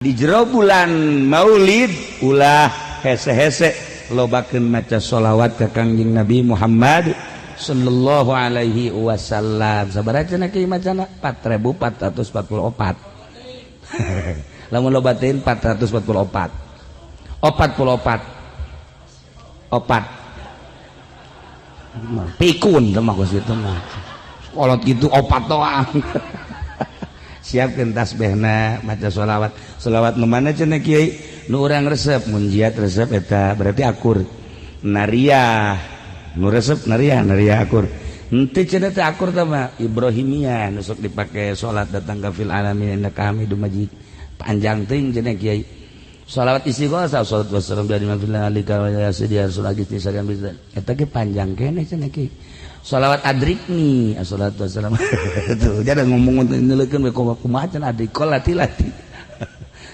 Di jero bulan Maulid ulah hese-hese, lobakeun maca sholawat ka Kangjeng Nabi Muhammad sallallahu alaihi wasallam. Sabaraha cenah kieu macana? 4444. Lamun lobatin 444, 44 opat pikun teh mah geus itu mah kolot gitu, opat doang. Siapkan tasbihna, maca sholawat. Sholawat nu mana cenah, kiai, nu urang resep? Munjiat resep, eta berarti akur. Nariah nu resep, nariah, nariah akur. Henteu cenah teh akur teh mah Ibrahimiyah nu sok dipake salat datang ka fil alamin innaka hamidum majid, panjang teuing cenah, kiai. Sholawat istighosah, salat wassalam bi alika wa ya sayyidi rasul agis sarian bisa, eta ge panjang keneh cenah, kiai. Sholawat adrikni, assalatu wassalam tuh jangan ngomong nyeleukeun we, kumaha cenah adrikol lati-lati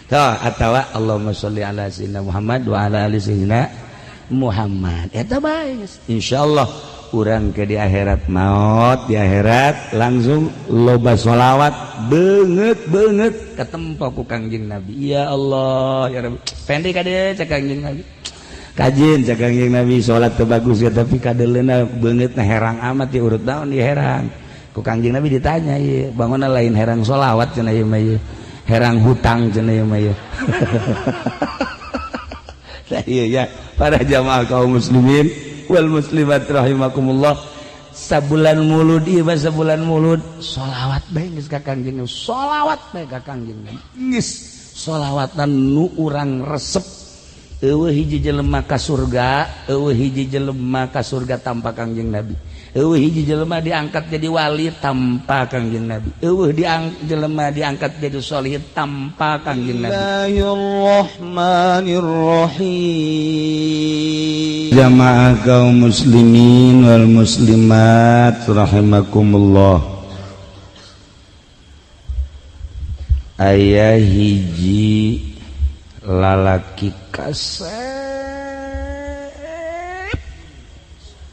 tuh, atawa Allahumma sholli ala sayyidina Muhammad wa ala ali sayyidina Muhammad, eta bae. Insyaallah urang ke di akhirat, maut di akhirat langsung loba sholawat, beungeut beungeut ketempo ku Kangjeng Nabi. Ya Allah, ya Rabbi, pendek kade cek Kangjeng Nabi, kajin cek Kangjeng Nabi, salat teu bagus ya, tapi kadeleuna beungeutna herang amat di urut daun di herang ku Kangjeng Nabi. Ditanya, ieu bangunna lain herang sholawat cenah, ieu mah ieu herang hutang cenah ieu mah ieu. Nah, iya ya, para jamaah kaum muslimin wal muslimat rahimakumullah, sabulan Mulud ieu mah, sabulan Mulud sholawat bae geus ka Kangjeng, sholawat bae ka Kangjeng, geus sholawatan nu urang resep. Eueuh hiji jelema ka surga, eueuh hiji jelema ka surga tanpa Kangjeng Nabi. Eueuh hiji jelema diangkat jadi wali tanpa Kangjeng Nabi. Eueuh diang jelema diangkat jadi sholih tanpa Kangjeng Nabi. Bismillahirrahmanirrahim. Jamaah kaum muslimin wal muslimat rahimakumullah, aya hiji lalaki kasep,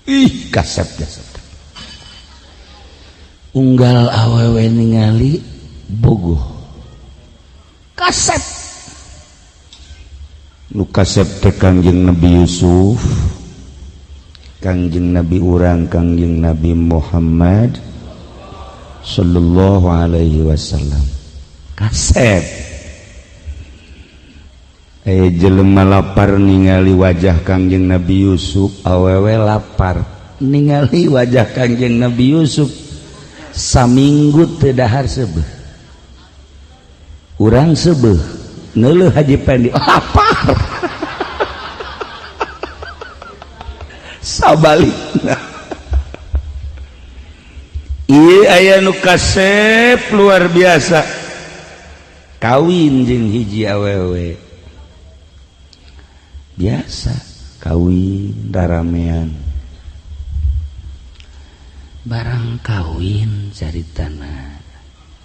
ih, kasep kasep, unggal awewe ningali bogoh. Kasep nu kasep teh Kangjeng Nabi Yusuf, Kangjeng Nabi urang, Kangjeng Nabi Muhammad sallallahu alaihi wasallam kasep. Eh, jelema lapar ningali wajah Kangjeng Nabi Yusuf, awewe lapar ningali wajah Kangjeng Nabi Yusuf, saminggu teu dahar seubeuh. Urang seubeuh neuleuh Haji Pendi, lapar. Sabalikna ieu aya nu kasep luar biasa, kawin jeung hiji awewe. Biasa kawin daramean, barang kawin caritana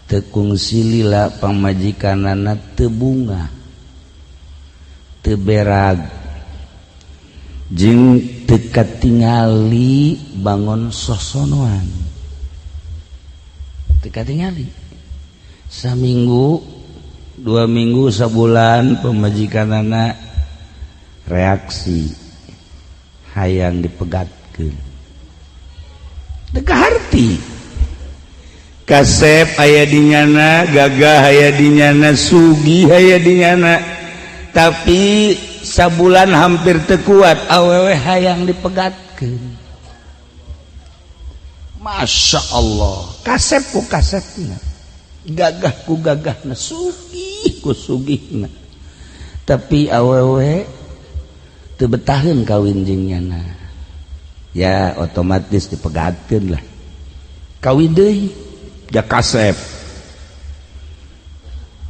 tekung silila pamajikanana teu bunga, teu berag, jeung teu katingali bangun sosonoan, teu katingali. Saminggu, 2 minggu, sabulan, pamajikanana reaksi hayang dipegatkeun. Teu kaharti. Kasep aya di nyana, gagah aya di nyana, sugih aya di nyana, tapi sabulan hampir teu kuat, awewe hayang dipegatkeun. Masya Allah, kasep ku kasepna, gagah ku gagahna, sugih ku sugihna, tapi awewe teu betaheun kawin jeung nyana. Ya otomatis dipegatkeun lah. Kawin deui, ja kasep,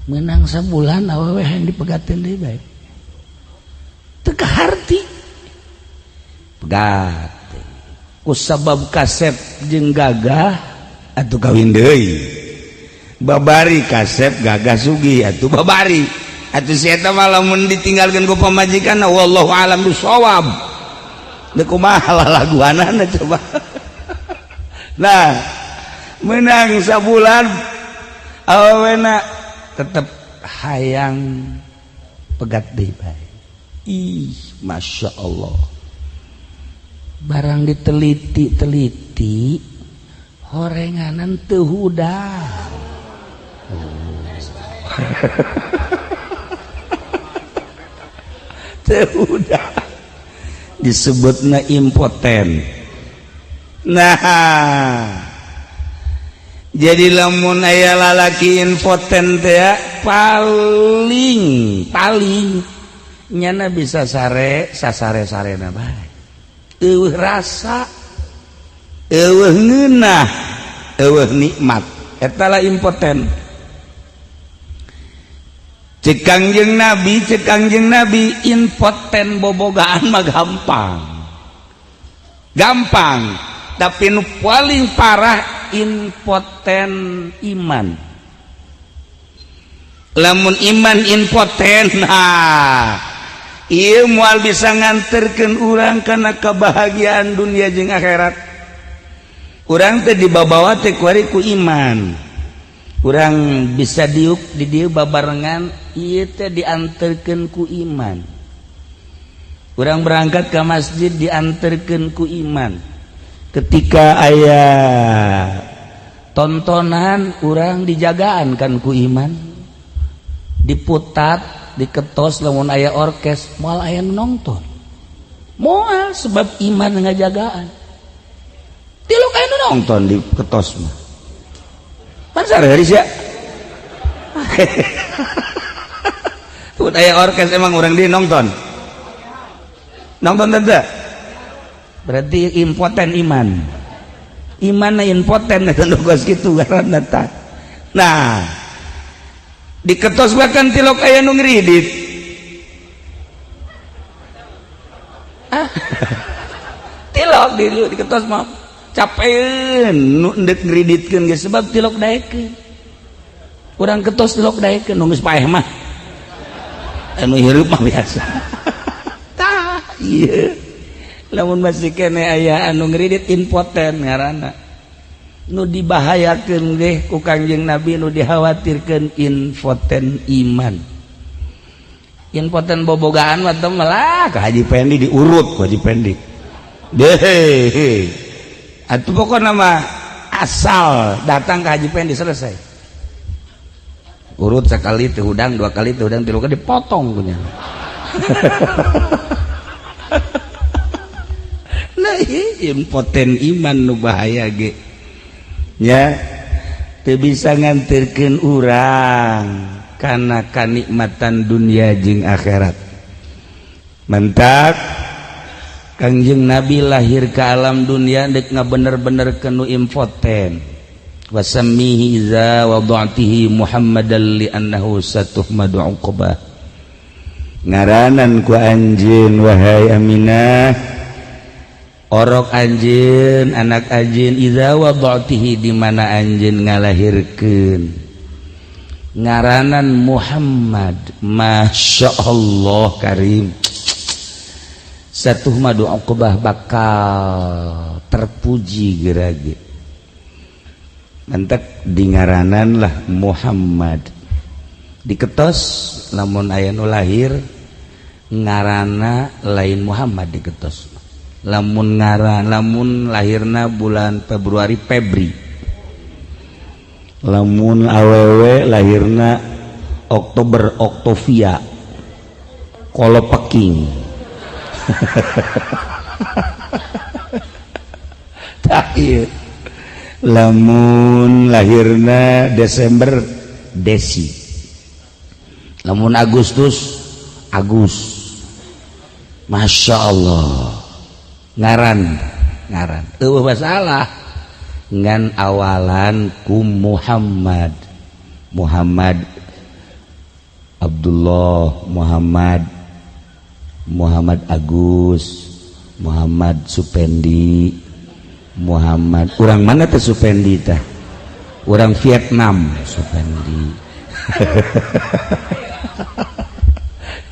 menang sabulan, awewe hayang dipegatkeun deui bae, teu kaharti. Pegat ku sabab kasep jeung gagah atuh kawin deui. Babari kasep, gagah, sugih atuh babari atuh si eta mah lamun ditinggalkeun ku pamajikan, wallahu alam bisawab, deuk kumaha lalaguanana coba. Nah, menang sabulan, awena tetep Hayang pegat deui bae. Ih, Masya Allah. Barang diteliti-teliti horenganan teu hudang. Teu hudang. Disebutna impoten. Nah, jadi lamun aya lalaki impoten teh paling paling nyana bisa sare sasare-sarena bae. Eueuh rasa, eueuh ngeunah, eueuh nikmat. Eta lah impoten. Cek Kangjeng Nabi, impoten bobogaan mah gampang. Gampang, tapi nu paling parah impoten iman. Lamun iman impoten, nah ieu moal bisa nganterkeun urang kana kebahagiaan dunia jeung akhirat. Urang teh dibabawa teh kuari ku iman. Urang bisa diuk di dieu babarengan ieu teh dianterkeun ku iman. Urang berangkat ke masjid dianterkeun ku iman. Ketika aya tontonan urang dijagaan kan ku iman. Diputat, diketos lamun aya orkes moal aya nu nonton. Moal sebab iman ngajagaan. Tilok aya nu nonton di ketos mah. Pan sareuris ya. Tun aya orkes emang urang di nonton. Nonton teu? Berarti impoten iman. Iman impoten eta nu geus kitu ngaranna tah. Nah, diketos bahkan tilok aya nu ngridit. Ah. Tilok di diketos mah capeun nu endek ngriditkeun geus sebab tilok daekeun. Urang ketos tilok daekeun nu geus paeh mah. Anu hirup mah biasa. Tah, ieu. Lamun masih kene aya anu ngridit impoten ngaranna. Nu dibahayakeun ge ku Kangjeng Nabi, nu dikhawatirkeun impoten iman. Impoten bobogaan mah teh malah ka Haji Pendi diurut ku Haji Pendi. Deh. Atuh pokona mah asal datang ke Haji Pendi selesai. Urut sekali teu hudang, dua kali teu hudang, tilu kali dipotong punya. Nah, impoten iman nu bahaya ge. Ya, teu bisa nganterkeun urang kana kanikmatan dunia jeung akhirat. Mentak Kangjeng Nabi lahir ke alam dunia dek ngabener-bener kenu impoten. Wasammihi iza wada'tihi Muhammadan li annahu satuhmadu uqbah. Ngaranan ku anjeun wahai Aminah, orok anjeun, anak anjeun, iza wada'tihi di mana anjeun ngalahirkeun. Ngaranan Muhammad, Masya Allah Karim. Satuhmadu uqbah bakal terpuji gerage. Mantak di ngaranan lah Muhammad. Diketos lamun aya nu lahir ngarana lain Muhammad diketos. Lamun ngaran lamun lahirna bulan Februari Febri. Lamun awewe lahirna Oktober Oktovia. Kolopeking. Tah ieu. Lamun lahirna Desember Desi. Lamun Agustus Agus. Masya Allah. Ngaran ngaran eueuh masalah ngan awalan ku Muhammad. Muhammad Abdullah, Muhammad Muhammad Agus, Muhammad Supendi, Muhammad urang mana teh Supendi teh? Urang Vietnam Supendi.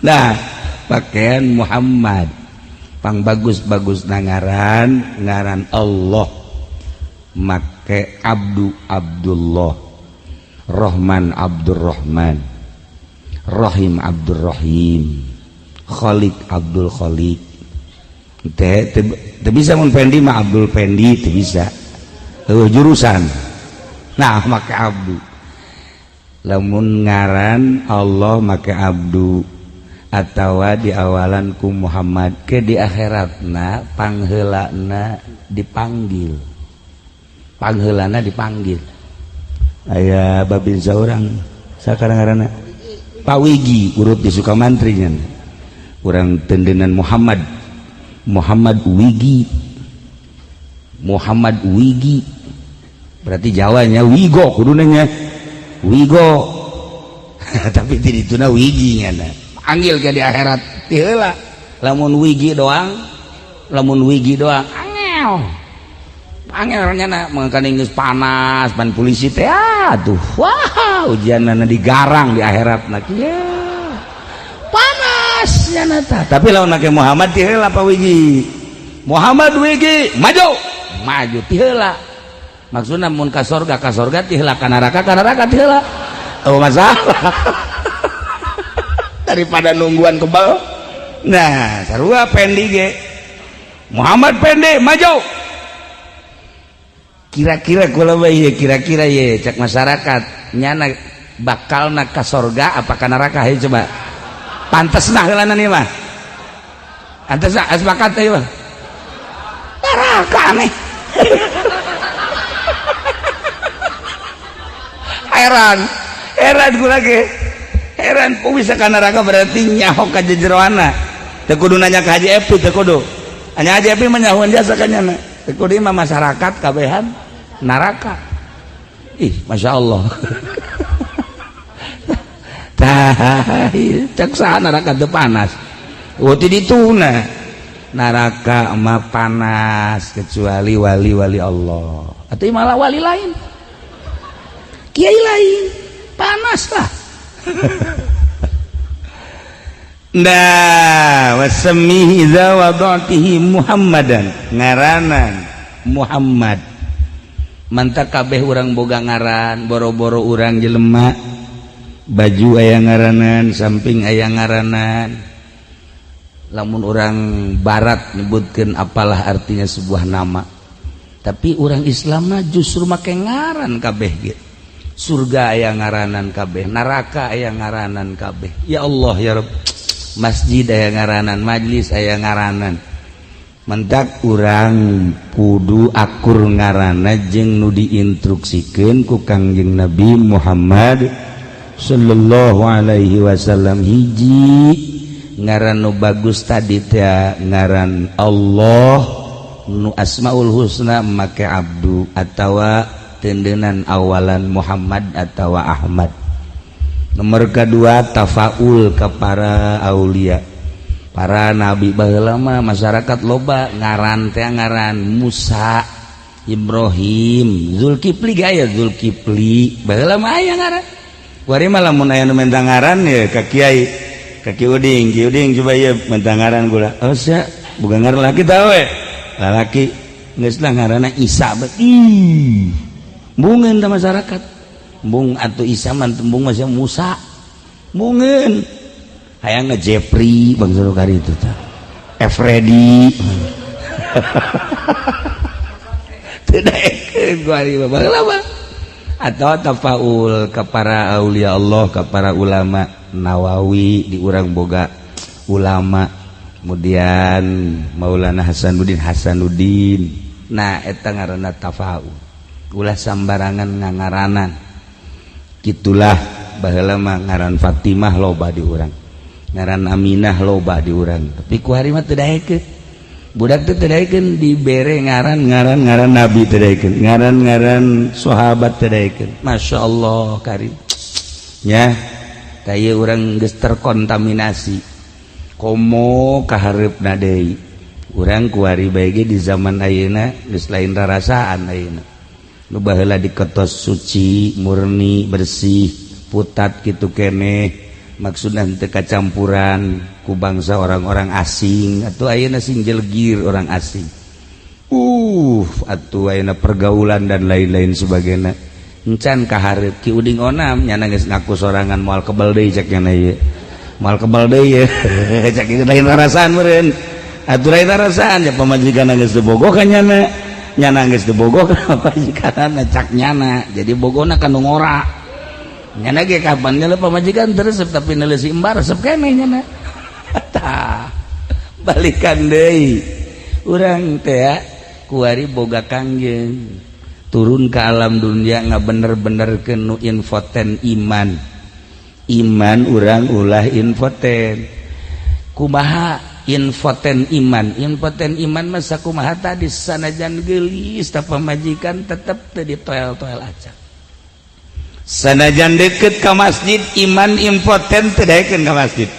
Nah, pakaian Muhammad pang bagus-bagus na ngaran, ngaran Allah make Abdu Abdullah, Rahman Abdurrahman. Rahim Abdul Rahim, Khalik Abdul Khalik. Teh teu bisa mun Pendi mah Abdul Pendi teu bisa. Eueuh jurusan. Nah, make abdu. Lamun ngaran Allah make abdu atawa diawalan ku Muhammad ke di akhiratna pangheulana dipanggil. Pangheulana dipanggil. Aya babin saurang sakarang ngaranna Pak Wigi urut di Sukamantri nya. Urang tendenan Muhammad, Muhammad Wigi, Muhammad Wigi berarti Jawanya Wigo kuduna nya Wigo. Tapi ti dituna Wigi nya panggil ke di akhirat ti heula. Lamun Wigi doang, lamun Wigi doang angel angel nya mangkana geus panas pan polisi teh atuh wah ujianna digarang di akhirat na kieu panas nya tah. Tapi lamun make Muhammad ti heula Pak Wigi, Muhammad Wigi maju maju ti heula. Maksudna mun ka sorga ka sorga ti heula, ka neraka ka neraka ti heula. Oh masalah daripada nungguan kebal. Nah sarua Pendi ge Muhammad Pendi maju. Kira-kira kula bae kira-kira ye cek masyarakat nyana bakal na ka sorga apa ka neraka? Hayu coba pantes nah heulana nih mah, pantes nah sepakat teh mah neraka aneh. Heran heran kula ge heran kok bisa ka neraka, berarti nyaho ka jejeroana. Teu kudu nanya ka Haji Epi, teu kudu hanya Haji Epi mah nyahoan jasa ka nyana. Teu kudu mah masyarakat kabehan neraka. Ih Masya Allah. Tah cek saha neraka teu panas? Oh ti dituna neraka mah panas kecuali wali-wali Allah atau malah wali lain, kiai lain panas lah. Nah wasmihi idza wada'tihi Muhammadan, ngaranan Muhammad. Mantap kabeh urang boga ngaran, boro-boro urang jelema baju aya ngaranan, samping aya ngaranan. Lamun urang barat nyebutkeun apalah artinya sebuah nama, tapi urang Islam mah justru make ngaran kabeh ge. Surga aya ngaranan kabeh, neraka aya ngaranan kabeh. Ya Allah ya Rabb, masjid aya ngaranan, majlis aya ngaranan. Mentak urang kudu akur ngaranna jeung nu diinstruksikeun ku Kangjeng Nabi Muhammad sallallahu alaihi wasallam. Hiji ngaran nu bagus tadi teh ngaran Allah nu Asmaul Husna make abdu atawa tendenan awalan Muhammad atawa Ahmad. Nomor kedua tafaul ke para aulia, para nabi. Baheula mah masyarakat loba ngaran teh ngaran Musa, Ibrahim, Zulkifli gaya Zulkifli baheula mah aya ngaran. Kuari mah lamun aya nu menta ngaran ya ka kiai, ka Ki Uding, Ki Uding coba ieu menta ngaran kula. Oh sia boga ngaran laki tah we. Lalaki geus lah ngaranna Isa. Ih bungeun ta masyarakat. Bung atuh Isa mah tembung masih Musa. Bungeun hayang nge-Jepri bangsa nu kari itu tah. Efredi. Teu daekeun kuari mah baheula mah. Atau tafaul ke para aulia Allah, ke para ulama. Nawawi di urang boga ulama, kemudian Maulana Hasanuddin Hasanuddin. Nah eta ngaranna tafaul, ulah sambarangan ngangaranan. Gitulah baheula mah ngaran Fatimah loba di urang, ngaran Aminah loba di urang, tapi ku hari mah teu daekeun. Budak teh teu daekeun dibere ngaran-ngaran ngaran nabi teu daekeun, ngaran-ngaran sahabat teu daekeun. Masya Allah karim nya tah ieu urang geus terkontaminasi komo kahareupna deui. Urang kuari bae ge di zaman ayeuna geus lain rarasaan ayeuna. Nu baheula diketos suci, murni, bersih, putat kitu keneh, maksudna teu kacampuran ku bangsa orang-orang asing atau ayeuna sing jelgir orang asing. Atuh ayeuna pergaulan dan lain-lain sebagainya. Encan ka hareup Ki Uding Onam nyana geus ngaku sorangan moal kebal deui cek nyana ieu. Moal kebal deui ye. Cek ieu lain rarasaan meureun. Atuh lain rarasaan ya pamajikan geus teu bogoh ka nyana. Nyana geus teu bogoh ka pamajikanna cak nyana. Jadi bogona ka nu ngora. Nyana ge kapan nyala pamajikan teu resep tapi neuleuh si embar resep keneh nyana. Tah. Balikan deui. Urang teh kuari boga kangjeng turun ke alam dunia nggak bener-bener kenu impoten iman. Iman urang ulah impoten. Kumaha impoten iman? Impoten iman masa kumaha tadi sanajan gelis ta pamajikan tetep teu ditoel-toel aja. Sanajan deket ke masjid, iman impoten teu daekeun ka masjid.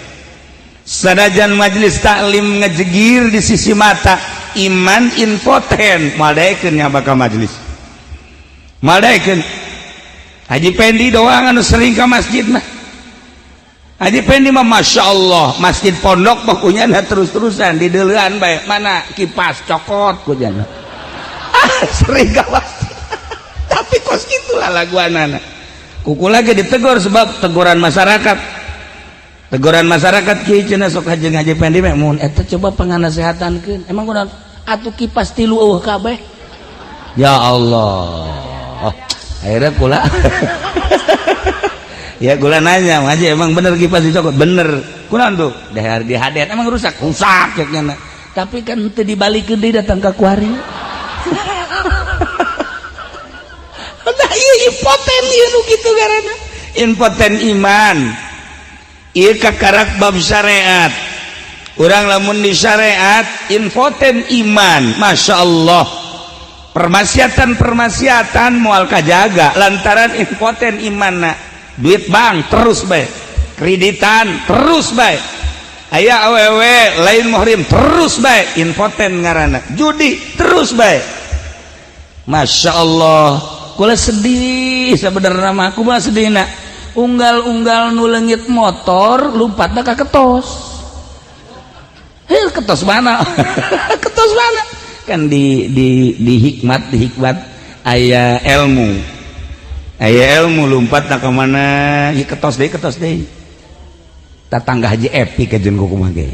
Sanajan majelis taklim ngejegir di sisi mata, iman impoten moal daekeun nyaba ka majelis. Moal daekeun. Haji Pendi doang anu sering ke masjid mah. Haji Pendi mah Masya Allah, masjid pondok pokoknya nah terus-terusan di deulean bae, mana kipas cokot kunyana. Ah, sering ke masjid. Tapi kos itulah laguanana. Kuku lagi ditegur sebab teguran masyarakat. Teguran masyarakat, "Kiai," cenah, "sok haji Haji Pendi mah mun eta coba panganasehatankeun." Emang kunaon? Atuh kipas tilu eueuh kabeh. Ya Allah. Oh, akhirnya kula ya kula nanya, "Haji, emang bener kipas dicokot?" "Bener." "Kunaon tuh?" "Dahar di hadean." "Emang rusak?" "Rusak," ceknya. Tapi kan teu dibalikeun deui datang ka kuari. Nah, ieu impoten ieu nu kitu garana. Impoten iman. Ieu kakarak bab syariat. Urang lamun di syariat impoten iman, Masya Allah. Permaksiatan-permaksiatan moal kajaga lantaran impoten imanna. Duit bank terus bae, kreditan terus bae, aya awewe lain muhrim terus bae, impoten ngaranna. Judi terus bae. Masya Allah, kula sedih sebenarnya mah, aku mah sedih nak unggal-unggal nu leungit motor lompatna ka ketos. Heh, ketos mana? Ketos mana? Kan di hikmat aya ilmu, aya ilmu lompat ka mana ieu, ketos deui, ketos deui. Tatangga Haji Epi kajeun kumaha ge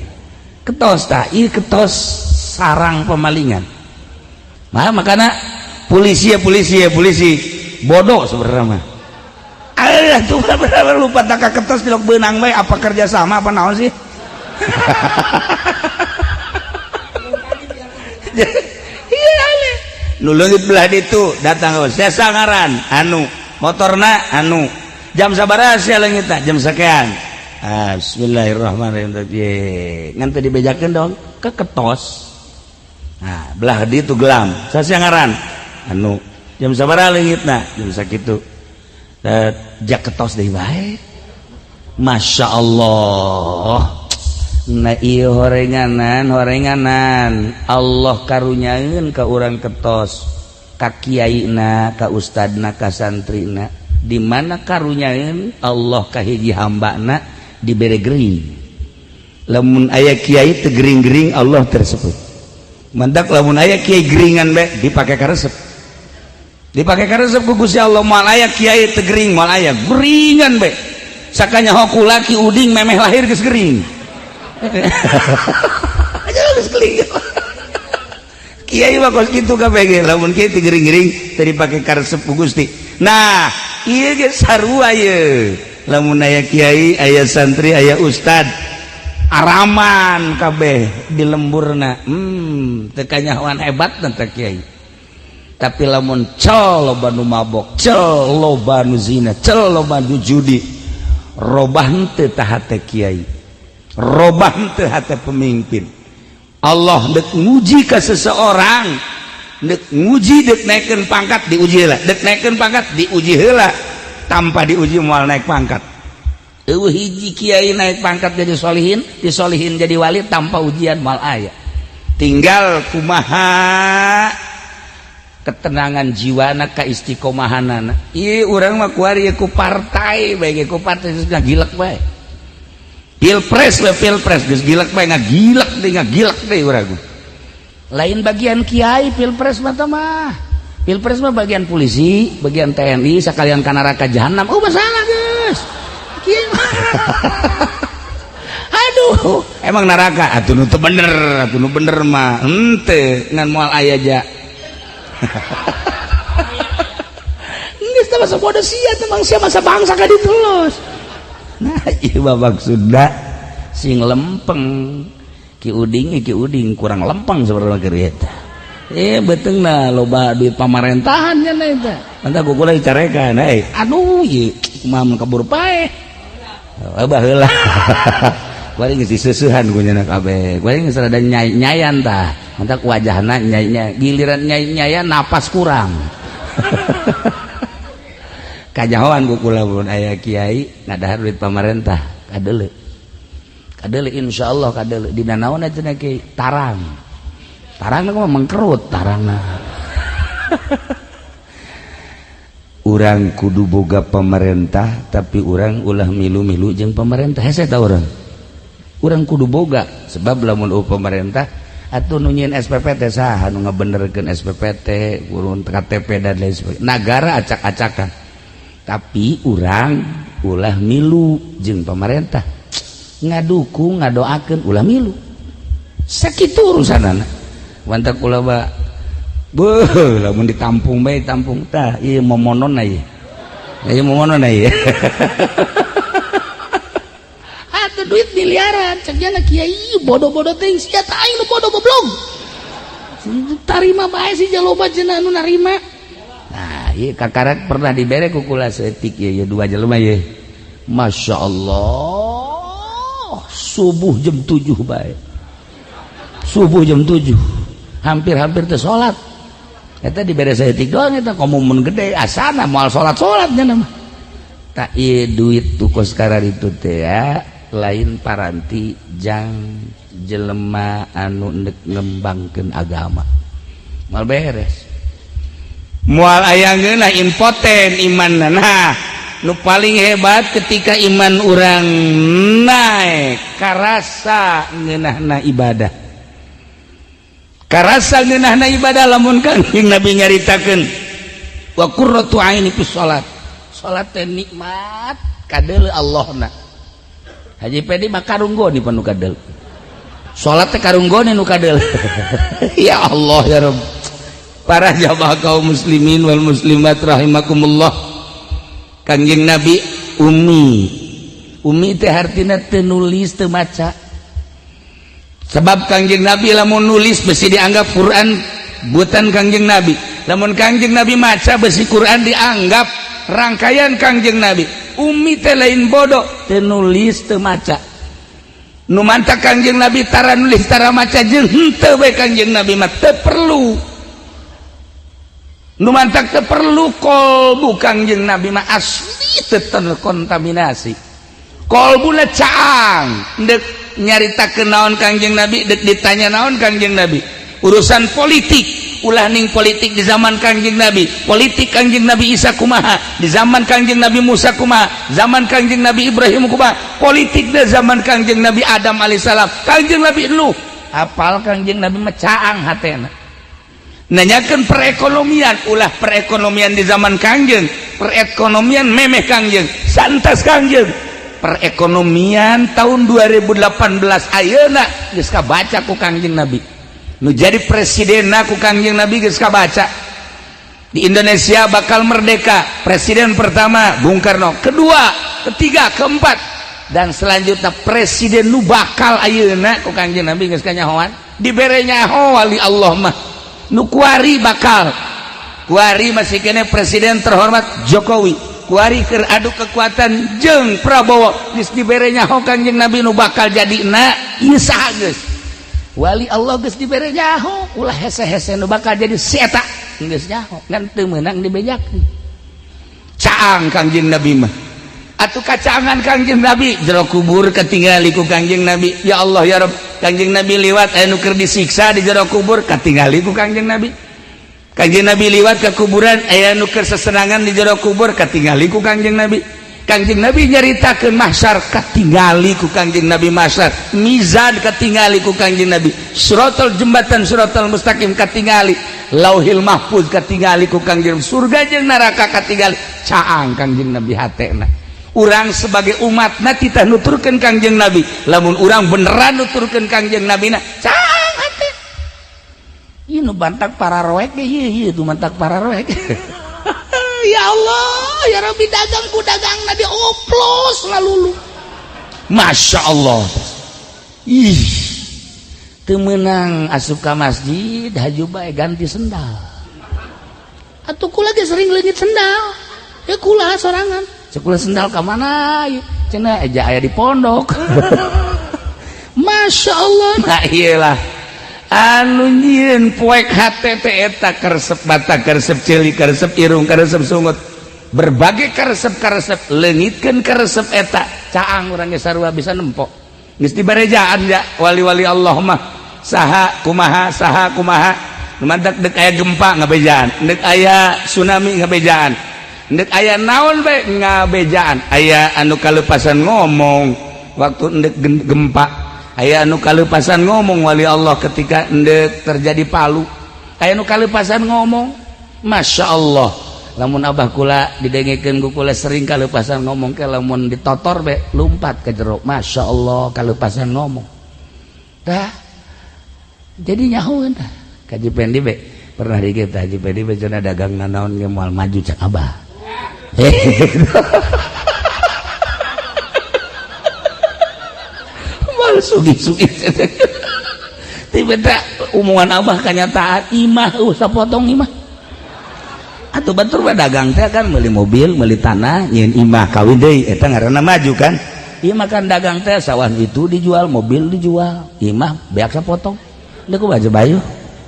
ketos tah ieu, ketos sarang pemalingan mah. Makana polisi ya, polisi ya, polisi bodoh sebenarnya mah. Alah tuh, bener lompat ka ketos tilok beunang bae. Apa kerja sama apa naon sih? Iya, aneh. Nu leungit belah ditu datang, saya sangaran anu motorna anu jam sabaraha sia leungitna? Jam sekian. Ah, bismillahirrahmanirrahim. Ye, ngan teu dibejakeun dong ke ketos. Nah, belah ditu gelam. Sia ngaran anu jam sabaraha leungitna? Jam sakitu. Jak ketos deui bae. Masya Allah. Nah, ieu horenganan, horenganan Allah karunyaeun ka urang ketos, ka kiaina, ka ustadna, ka santrina. Di mana karunyaeun Allah ka hiji hambana dibere gering. Lamun aya kiai teu gering-gering, Allah tersebut mantak. Lamun aya kiai geringan bae, dipake karesep, dipake karesep ku Gusti Allah. Moal aya kiai teu gering, moal aya geringan bae. Sakanya hoku laki uding memeh lahir geus gering. Geus gering. Kiai mah kos kitu kabeh ge. Lamun kiai teu gering-gering, teu dipake karesep ku Gusti. Nah, ieu ge sarua ye. Lamun aya kiai, aya santri, aya ustad araman kabeh di lemburna, teu kanyahoan hebat teh kiai. Tapi lamun cel loba nu mabok, cel loba nu zina, cel loba nu judi, robah henteu tah hate kiai, robah henteu hate pemimpin. Allah dek nguji ke seseorang, dek nguji, dek naikkeun pangkat diuji heula, dek naikkeun pangkat diuji heula. Tanpa diuji moal naik pangkat. Eueuh hiji kiai naik pangkat jadi solihin, disolihin jadi wali tanpa ujian, moal aya. Tinggal kumaha ketenangan jiwana, kaistiqomahanana. Ieu urang mah kuari ku partai bae ge, ku partai geus ngagilek bae. Pilpres we, pilpres geus gilek bae, ngagilek deui, ngagilek deui urang mah. Lain bagian kiai pilpres mah tah mah. Pilpres mah bagian polisi, bagian TNI, sekalian ka neraka jahanam. Oh, masalah geus. Kieu. Aduh, emang neraka atuh nu teu bener, atuh nu bener mah henteu ngan moal aya ja. Geus teh masa bodoh sia teh mangsia masa bangsa ka ditu los. Nah, ieu mah maksudna sing lempeng. Ki Uding, Ki Uding kurang lempeng sebenarnya keur eta. Beteungna loba duit pamarentahan nya eta. Mantap ku kula dicarekan euy. Aduh, ieu kumaha mun kabur paeh. Baheula. Kuari geus diseusehan ku nya kabeh. Kuari geus rada nyayan tah. Mantak wajahna nyai, giliran nyai-nyayan napas kurang. Kajahoan ku kula mun aya kiai ngadahar duit pamarentah kadeuleu. Kadeuleu insyaallah kadeuleu dina naon cenah kiai tarang. Tarangna mah mengkerut tarangna. Urang kudu boga pemerintah tapi urang ulah milu-milu jeung pemerintah hese ta urang. Urang kudu boga sebab lamun pemerintah atuh nu nyieun SPPT saha nu ngabenerkeun SPPT, urun KTP dan lain sebagainya. Nagara acak-acakan. Tapi urang ulah milu jeung pemerintah. Ngadukung, ngadoakeun ulah milu. Sakitu urusanana. Wantak ulah ba beuh lamun ditampung bae tampung tah ieu momononna ieu. Ieu momononna ieu. Atuh duit miliaran cek jana kiai bodoh-bodoh teh sia tah aing nu bodoh goblok. Tarima bae si jaloba cenah anu narima. Nah, ieu kakarak pernah dibere ku kula saeutik ieu dua jelema ieu. Masya Allah, subuh jam 7 bae. Subuh jam 7. Hampir-hampir teh salat. Eta dibere saeutik doang eta komo mun gede asana moal salat-salat nya mah. Tak ieu duit tu kos kararitu teh ya lain paranti jang jelema anu ndek ngembangkeun agama. Moal beres. Moal aya ngeunah impoten imanna. Nah, nu paling hebat ketika iman urang naik karasa ngeunahna ibadah. Karasa ngeunahna ibadah lamun Kangjeng Nabi nyaritakeun wa qurratu aini fi salat. Salat teh nikmat kadeuleu Allahna. Haji Pedi mah karunggoni panu kadeuleu. Salat teh karunggoni nu kadeuleu. Ya Allah ya Rabb. Para jamaah kaum muslimin wal muslimat rahimakumullah. Kangjeng Nabi ummi. Ummi teh hartina teu nulis teu maca. Sebab Kangjeng Nabi lamun nulis besi dianggap Quran buatan Kangjeng Nabi. Lamun Kangjeng Nabi maca besi Quran dianggap rangkaian Kangjeng Nabi. Ummi teh lain bodoh, teu nulis teu maca. Nu mantak Kangjeng Nabi tara nulis tara maca jeung henteu bae Kangjeng Nabi mah teu perlu. Nu mantak teu perlu kolbu Kangjeng Nabi mah asli teu terkontaminasi. Kolbuna caang ndek nyaritakeun naon Kangjeng Nabi, dek ditanya naon Kangjeng Nabi. Urusan politik, ulah ning politik di zaman Kangjeng Nabi, politik Kangjeng Nabi Isa kumaha, di zaman Kangjeng Nabi Musa kumaha, zaman Kangjeng Nabi Ibrahim kumaha, politik di zaman Kangjeng Nabi Adam alaihissalam, Kangjeng Nabi Nuh, apal Kangjeng Nabi mah caang hatena. Nanyakeun perekonomian, ulah perekonomian di zaman Kangjeng, perekonomian memeh Kangjeng, santas Kangjeng. Perekonomian tahun 2018 ayeuna geus kabaca ku Kangjeng Nabi. Nu jadi presidenna ku Kangjeng Nabi geus kabaca. Di Indonesia bakal merdeka, presiden pertama Bung Karno, kedua, ketiga, keempat, dan selanjutnya presiden nu bakal ayeuna ku Kangjeng Nabi geus kanyahoan. Dibere nyaho wali Allah mah. Nu kuari bakal. Kuari masih kene presiden terhormat Jokowi. Kuari keur adu kekuatan jeung Prabowo geus dibere nyaho Kangjeng Nabi nu bakal jadi na ieu saha geus. Wali Allah geus dibere nyaho, ulah hese-hese nu bakal jadi si eta geus nyaho ngan teu meunang dibejakeun. Caang Kangjeng Nabi mah. Atuh kacaangan Kangjeng Nabi jero kubur katingali ku Kangjeng Nabi. Ya Allah ya Rabb, Kangjeng Nabi liwat aya nu keur disiksa di jero kubur katingali ku Kangjeng Nabi. Kangjeng Nabi liwat ke kuburan aya nu keur sesenangan di jero kubur katingali ku Kangjeng Nabi. Kangjeng Nabi nyaritakeun mahsyar katingali ku Kangjeng Nabi mahsyar, mizan katingali ku Kangjeng Nabi, siratal jembatan siratal mustaqim katingali. Lauhil Mahfuz katingali ku Kangjeng, surga jeung neraka katingali, caang Kangjeng Nabi hatena. Urang sebagai umatna kita nuturkeun Kangjeng Nabi, lamun urang beneran nuturkeun Kangjeng Nabi na, caang hate. Ieu nu bantak para roek ge, ieu ieu nu mantak para roek. Ya Allah ya Rabbi, dagang ku dagang na dioplos lalulu. Masya Allah, ih, teu meunang asup ka masjid, haju bae ganti sendal atuh. Kula ge sering leungit sendal ya, kula sorangan. Cek kula, sendal ka mana cenah? Eja aya di pondok. Masya Allah. Nah, iyalah anu nyieun poek hate teh eta, karesep mata, karesep ceuli, karesep irung, karesep sungut, berbagai karesep-karesep, leungitkeun karesep eta, caang urang ge sarua bisa nempo. Geus dibarejaan ya wali-wali Allah mah, saha kumaha, saha kumaha. Mantak dek aya gempa ngabejaan, dek aya tsunami ngabejaan, dek aya naon bae ngabejaan. Aya anu kalepasan ngomong waktu ndek gempa, aya anu kalepasan ngomong wali Allah ketika ndek terjadi palu, aya anu kalepasan ngomong. Masya Allah, lamun abah kula didengekeun ku kula sering kalepasan ngomong ke, lamun ditotor be lumpat ke jero. Masya Allah, kalepasan ngomong dah jadi nyahoeun. Tah, Kaji Pendi be pernah di kita, Haji Pendi be cenah dagang nanaon ge moal maju, cak abah. Moal sugih-sugih. Tiba omongan abah kenyataan, imah sapotong imah atau batur mah dagang teh kan beli mobil, beli tanah, nyieun imah, kawin deui, eta ngaranna maju kan. Ieu mah kan dagang teh sawah itu dijual, mobil dijual, imah beak sapotong. Deuk ku baju bayu.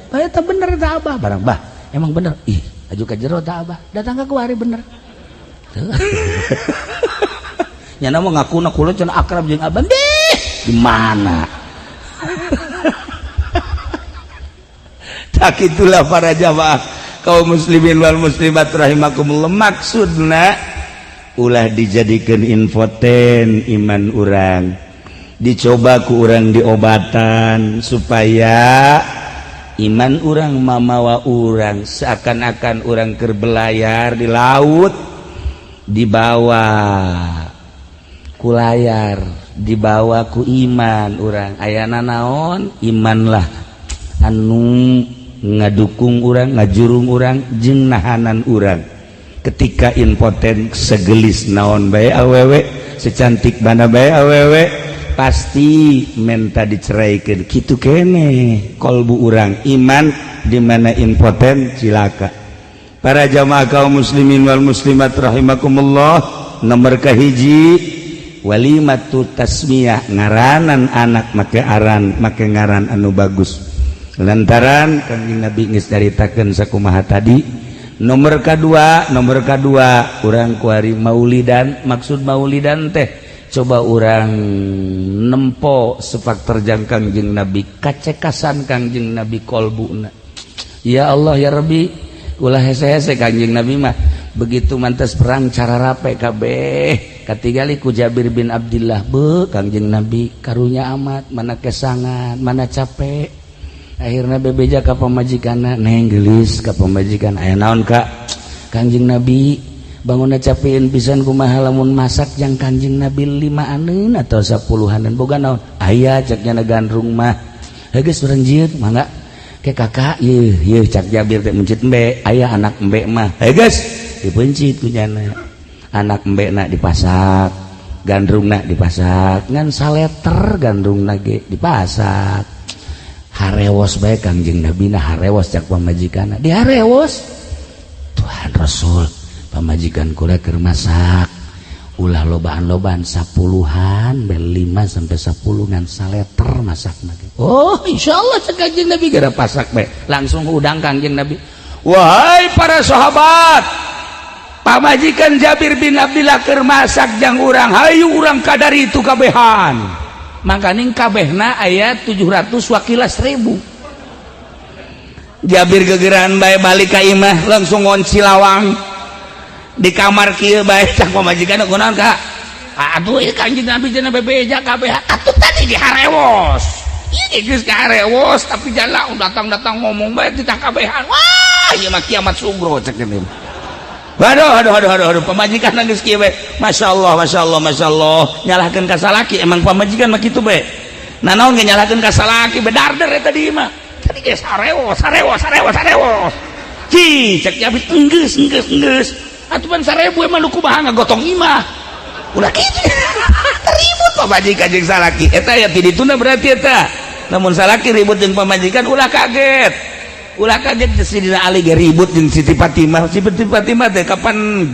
Bae eta bener ta abah barang bah. Emang bener. Ih, aju ka jero ta abah. Datang ka kuari bener. Nyana mah ngakuna kula cenah akrab jeung abah. Dih, di mana? Tak itulah para jamaah kaum muslimin wal muslimat rahimakumullah, maksudna ulah dijadikan infoten iman urang, dicoba ku urang diobatan supaya iman urang mamawa urang seakan-akan urang keur belayar di laut, dibawa ku layar, dibawa ku iman urang. Ayana naon? Iman lah anu ngadukung urang, ngajurung urang jeung nahanan urang ketika impoten. Segelis naon bae awewe, secantik mana bae awewe, pasti menta diceraikan. Kitu kene kolbu urang, iman di mana impoten cilaka. Para jamaah kaum muslimin wal muslimat rahimakumullah, nomor kahiji walimatu tasmiyah, ngaranan anak make aran, make ngaran anu bagus, lantaran Kangjeng Nabi geus caritakeun sakumaha tadi. Nomor kedua, nomor kedua urang kuari maulidan. Maksud maulidan teh coba urang nempo sepak terjang Kangjeng Nabi, kacekasan Kangjeng Nabi kolbuna. Ya Allah ya Rabbi, ulah hese-hese. Kangjeng Nabi mah begitu mantas perang cara rape kabeh, katingali ku Jabir bin Abdullah, be Kangjeng Nabi karunya amat, mana kesangan, mana capek. Akhirnya bebeja ka pamajikanna, "Neng, geulis," ka pamajikan. "Aya naon, Kak?" "Kangjeng Nabi bangunna capeun pisan, kumaha lamun masak jang Kangjeng Nabi limaaneun atau sapuluhaneun? Boga naon?" "Aya," cek nya, "gandrung mah." "Geus, urang jieun, mangga ke kakak." "Yeuh yeuh," cak Jabir teh, mencit embe, aya anak embe mah. Heuh, geus dipencit ku nyana anak embe na dipasak, gandrungna dipasak, ngan saleter gandrungna ge dipasak. "Harewos bae Kangjeng Nabi na, harewos," cak pamajikanna. Diharewos, "Tuhan Rasul, pamajikan kula keur masak, ulah lobaan-lobaan, sapuluhan bel, 5 sampai 10, ngan saleter masak ge." "Oh, insyaallah," cek Kangjeng Nabi. Gara pasak bae langsung udang Kangjeng Nabi. "Wahai para sahabat, pamajikan Jabir bin Abdillah keur masak jang urang, hayu urang kadar itu kabehan." Makaning kabehna aya 700 wakila 1000. Jabir gegeran bae balik ka imah, langsung ngonci lawang di kamar kieu bae. Cak pamajikan, "Kunaon, Kak?" "Aduh, ieu Kanjeng Nabi cenah bebeja kabeh atuh tadi diharewos." Ieu geus karewos tapi jalan datang-datang ngomong bae ditakabehan. Wah, ieu mah kiamat sugro cek gini. Aduh, aduh, aduh, aduh, aduh, pamajikan geus kieu bae. Masyaallah, masyaallah, masyaallah. Nyalahkeun ka salaki, emang pamajikan mah kitu bae. Nah, naon ge nyalahkeun ka salaki, bedarder eta di imah. Tadi ge sarewos, sarewos, sarewos, sarewos. Ci, cek Jabir, enggeus, enggeus, enggeus. Atuh pan 1000 emang nu kumaha ngagotong imah. Ulah kitu. Ribut pamajikan jeung salaki. Eta ya ti dituna berarti eta. Namun salaki ribut jeung pamajikan ulah kaget. Ulah kaget Sidina Ali ge ribut jeung Siti Fatimah. Siti Fatimah teh kapan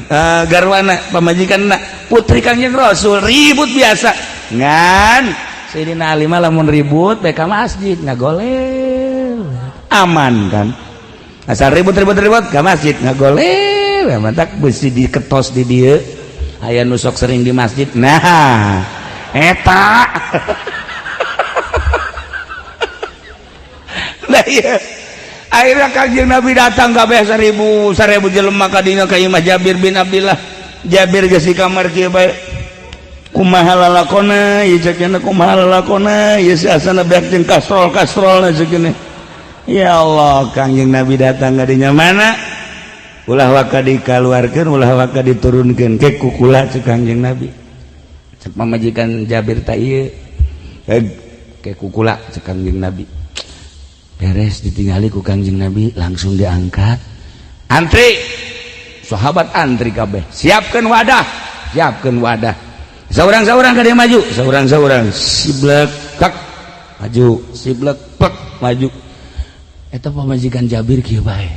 garwana pamajikanna putri Kangjeng Rasul ribut biasa. Ngan Sidina Ali mah lamun ribut bae ka masjid ngagolel. Aman kan? Asal ribut-ribut-ribut ka masjid ngagolel. Mantak besi diketos di dieu. Aya nu sok sering di masjid. Nah, eta. Nah, iya. Akhirnya Kangjeng Nabi datang kabeh 1000 jelema ka dinya ka imah Jabir bin Abdillah. Jabir geus di kamar kieu bae. Kumaha lalakona ieu cek nya, kumaha lalakona ieu si asana beak jeung kastrol-kastrolna cek nya. Ya Allah, Kangjeng Nabi datang ka dinya mana? Ulah waka dikaluarkeun, ulah waka diturunkeun ke kukula cek Kangjeng Nabi. Cek pamajikan Jabir ta ieu. Ke kukula cek Kangjeng Nabi. Beres ditinggali ku Kangjeng Nabi langsung diangkat. Antri. Sahabat antri kabeh. Siapkeun wadah, siapkeun wadah. Saurang-saurang ka dieu maju, saurang-saurang siblek tak maju, siblek pek maju. Eta pamajikan Jabir kieu bae.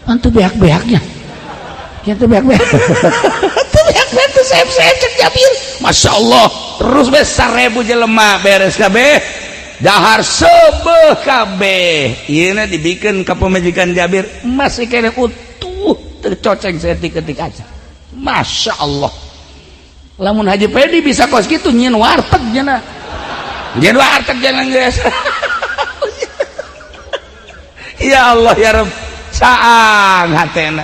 Pan teu beak-beaknya. Kieu teu beak-beak. Teu beak-beak teu seep-seep cek Jabir. Masya Allah, terus beres 1000 jelema beres kabeh. Dahar sebeh kabeh. Ieu na dibikeun ka pamajikan Jabir masih kene utuh tercoceng seetik-etik aja. Masya Allah. Lamun Haji Pedi bisa kos kitu nyieun warteg cenah. Nyieun warteg jangan geus. Ya Allah ya Rabb, saang hatena.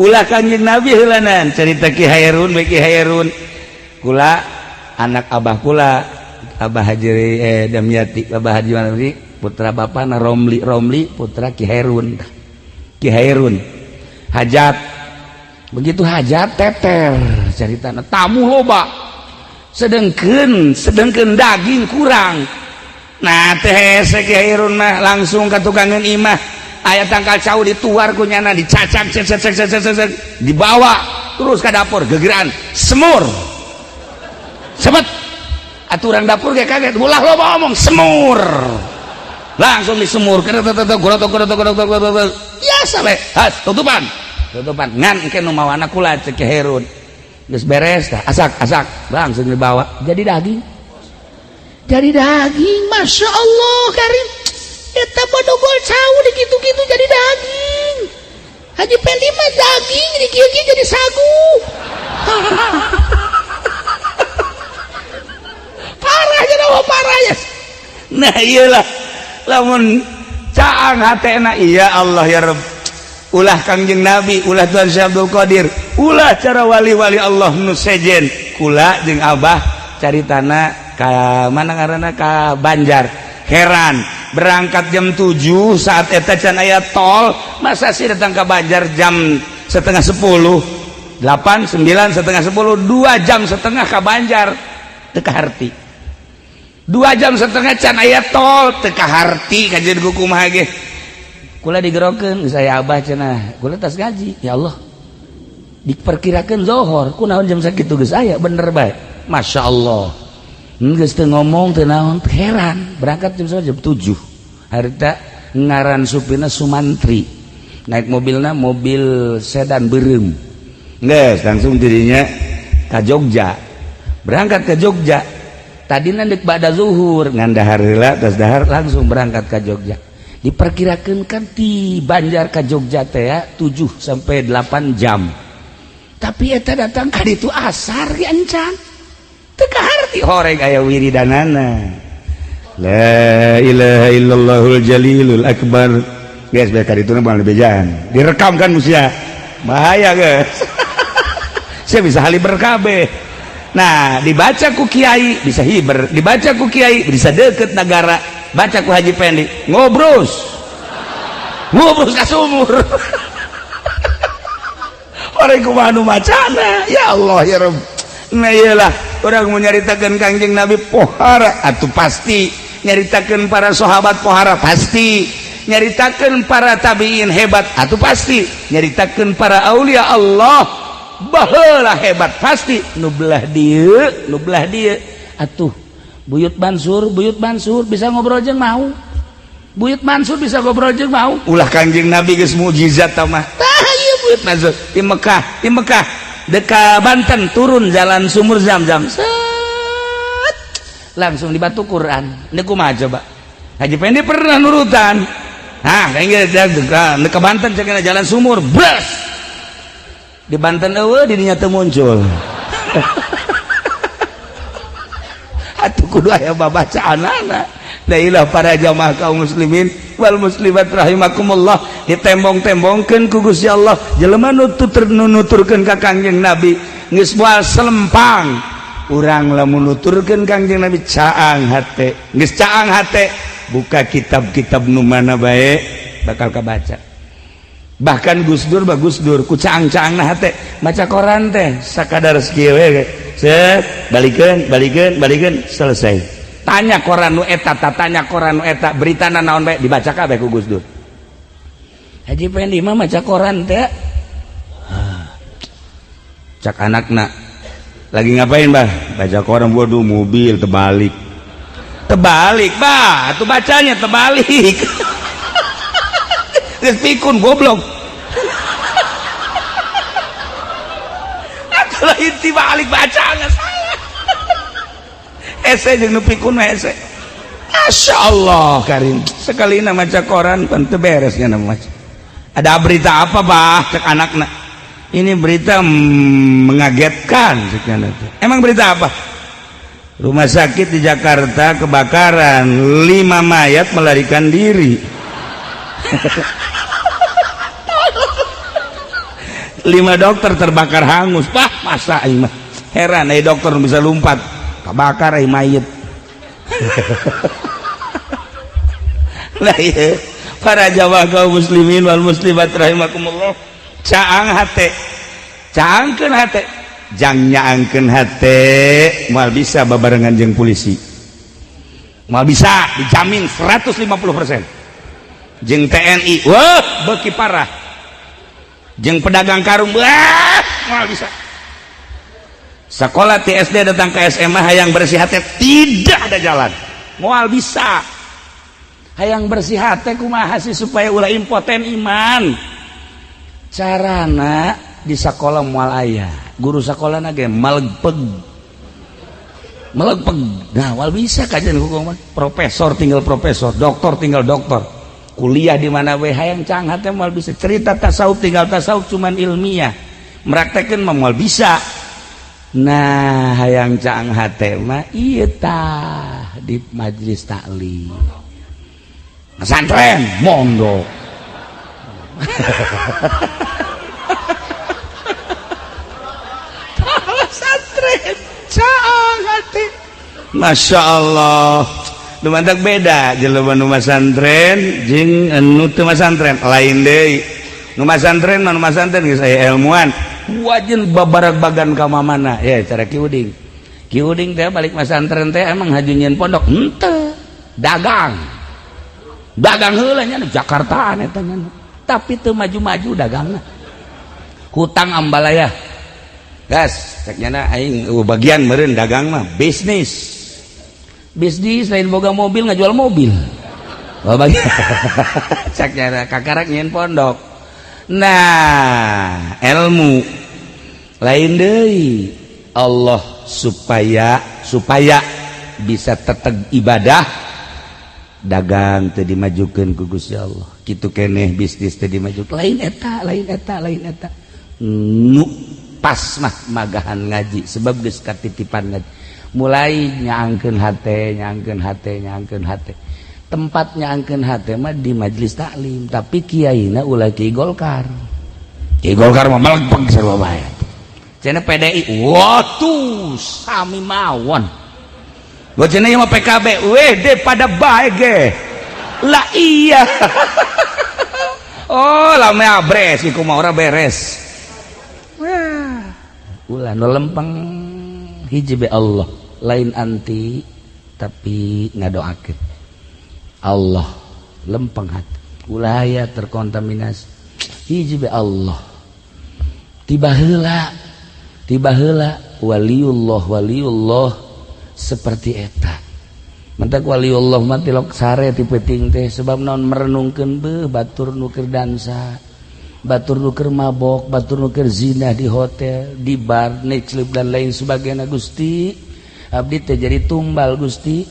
Ulah Kanjeng Nabi heulanan cerita Ki Hairun bae Ki Hairun. Kula anak abah kula Abah Haji Damyati, Abah Haji Manuri, putra bapana Romli, Romli putra Ki Hairun. Ki Hairun hajat. Begitu hajat teter ceritana tamu loba. Sedengkeun daging kurang. Nah teh hese Ki Hairun mah langsung ka tukangeun imah. Aya tangkal cau dituar ku nyana dicacak cek cek cek cek cek dibawa terus ka dapur gegeran semur. Cepet aturan dapur kayak kaget ulah loba omong semur langsung disemur biasa we has tutupan tutupan ngan engke nu mawana kula cek Ki Hairun geus beres tah asak asak langsung dibawa jadi daging Masya Allah karim eta bodogol cau dikitu-kitu jadi daging Haji Pendi mah daging dikieu-kieu jadi sagu. Parah jadi parah ya. Nah iyalah lamun caang hatena iya Allah ya Rabb. Ulah Kangjeng Nabi, ulah Tuhan Syekh Abdul Qadir, ulah cara wali-wali Allah nu sejen. Kula jeung Abah cari tanah ka mana ngaranna ka Banjar. Heran, berangkat jam 7 saat eta can aya tol, masa sih datang ke Banjar jam 9:30, 8, 9, 9:30, 2 jam setengah ka Banjar. Teu kaharti. 2 jam setengah can aya tol teu kaharti kajian kumaha ge. Kula digerokeun saya abah cenah, kula tas gaji. Ya Allah. Diperkirakeun zohor, kunaon jam sakitu geus aya bener bae. Masya Allah. Geus teu ngomong teu naon, heran. Berangkat jam 7. Harita ngaran supirna Sumantri. Naik mobilna mobil sedan beureum. Geus langsung dirinya ka Jogja. Berangkat ke Jogja. Tadina deuk ba'da zuhur, ngan dahar heula, tas dahar langsung berangkat ke Jogja. Diperkirakan kan di Banjar ke Jogja teh ya 7 sampai 8 jam. Tapi eta datang ka ditu asar ge encan. Teu kaharti horeng aya wiridanana. La ilaha illallahul jalilul akbar. Geus bae ka ditu mah bejaan. Direkam kan musia. Bahaya geus. Sia bisa hali berkabeh. Nah, dibaca ku kiai bisa hiber, dibaca ku kiai bisa deket negara, baca ku Haji Pendi ngobrus ngobrus ka sumur. Orang kumaha nu macana, ya Allah ya Rabb. Nah iyalah, orang mau nyaritakeun Kangjeng Nabi pohara atuh pasti, nyaritakeun para sahabat pohara pasti, nyaritakeun para tabiin hebat atuh pasti, nyaritakeun para aulia Allah baheula hebat pasti. Nu belah dieu, nu belah dieu atuh Buyut Mansur, Buyut Mansur bisa ngobrol jeung mau, Buyut Mansur bisa ngobrol jeung mau. Ulah Kangjeng Nabi geus mukjizat tah mah. Tah ieu Buyut Mansur di Mekah, di Mekah deka Banten turun jalan sumur Zam-Zam, set langsung di batu Quran. Ini kumaha coba? Haji Pendi pernah nurutan. Nah, kayaknya deka Banten cek jalan sumur, bres di Banten eueuh, di dinya teu muncul. Atuh kudu aya babacaanana. Dailah para jamaah kaum muslimin wal muslimat rahimakumullah, ditembong-tembongkeun ku Gusti Allah jelema nu nuturkeun ka Kangjeng Nabi geus moal selempang. Urang lamun nuturkeun Kangjeng Nabi caang hate, geus caang hate, buka kitab-kitab nu mana bae bakal kabaca. Bahkan Gus Dur bagus Dur ku caang-caangna hate maca koran teh sakadar sakieu we, set balikeun balikeun balikeun selesai. Tanya koran nu eta, tanya koran nu eta, beritana naon bae dibaca kabeh ku Gus Dur. Haji Pendi mah maca koran teh cak anakna lagi ngapain bah? Baca koran. Waduh, mobil terbalik, terbalik bah, atuh bacanya terbalik. Geus pikun goblok. Atuh lain tibalik bacanya salah. Hese jeung nu pikun mah hese. Masya Allah karim. Sekali na maca koran pan teu beres nya maca. Ada berita apa bah cek anakna? Ini berita mengagetkan cek nyana. Emang berita apa? Rumah sakit di Jakarta kebakaran, 5 mayat melarikan diri. 5 dokter terbakar hangus. Bah, masa aing mah. Heran ai dokter bisa lompat. Kebakar ai mayit. Lah ieu para jamaah kaum muslimin wal muslimat rahimakumullah, caang hate, caangkeun hate, jang nyaangkeun hate moal bisa babarengan jeung polisi. Moal bisa, dijamin 150%. Jeung TNI, wah beuki parah. Jeung pedagang karung, wah moal bisa. Sekolah TSD datang ke SMA hayang bersih hati tidak ada jalan, moal bisa. Hayang bersih hati kumaha sih supaya ulah impoten iman? Carana di sekolah moal aya, guru sekolah ge malegpeg melegpeg. Nah, moal bisa kajian hukum mah. Profesor tinggal profesor, doktor tinggal doktor, kuliah di mana we hayang cang hate moal bisa. Cerita tasawuf tinggal tasawuf cuman ilmiah, meraktekeun mah moal bisa. Nah, hayang caang hate mah ieu tah di majelis taklim. Pesantren mondok. Pesantren caang hate. Masya Allah. Nu mantak beda jelema nu masantren jeung nu teu masantren lain deui. Nu masantren mah nu masantren geus aya ilmuan. Wajin babarag bagan ka mamana ya cara Ki Uding. Ki Uding teh balik masantren teh emang haju nyieun pondok henteu, dagang. Dagang heula nya Jakartaan eta nya. Tapi teu maju-maju dagangna. Hutang ambalaya. Gas, cek nyana aing bagian meureun dagang mah bisnis. Bisnis lain boga mobil ngajual mobil. Oh bagian. Cek nyana kakarak nyieun pondok. Nah, ilmu lain deui. Allah supaya bisa tetep ibadah, dagang teu dimajukeun ku Gusti Allah. Kitu keneh bisnis teu dimajukeun. Lain eta, lain eta, lain eta. Nu pas mah magahan ngaji sebab geus katitipan ngaji. Mulai nyaangkeun hate, nyaangkeun hate, nyaangkeun hate. Tempat nyaangkeun hate mah di majelis taklim, tapi kiaina ulah Kiai Golkar. Kiai Golkar mah melegpeg sarua bae. Cenah PDI, waduh, sami mawon. Gua cenah ieu mah PKB, weh deh pada bae ge. Lah iya. Oh, lama abres iku mah ora beres. Wah. Ulah nu lempeng hiji be Allah, lain anti tapi ngadoakeun. Allah lempeng hati. Ulah aya terkontaminasi. Hiji be Allah. Tiba heula, tiba heula waliullah, waliullah seperti eta. Mentak waliullah mah tilok sare ti peuting teh, sebab naon? Merenungkeun beuh batur nu keur dansa, batur nu keur mabok, batur nu keur zina di hotel, di bar, nightclub, dan lain sebagainya. Gusti, abdi teh jadi tumbal, Gusti.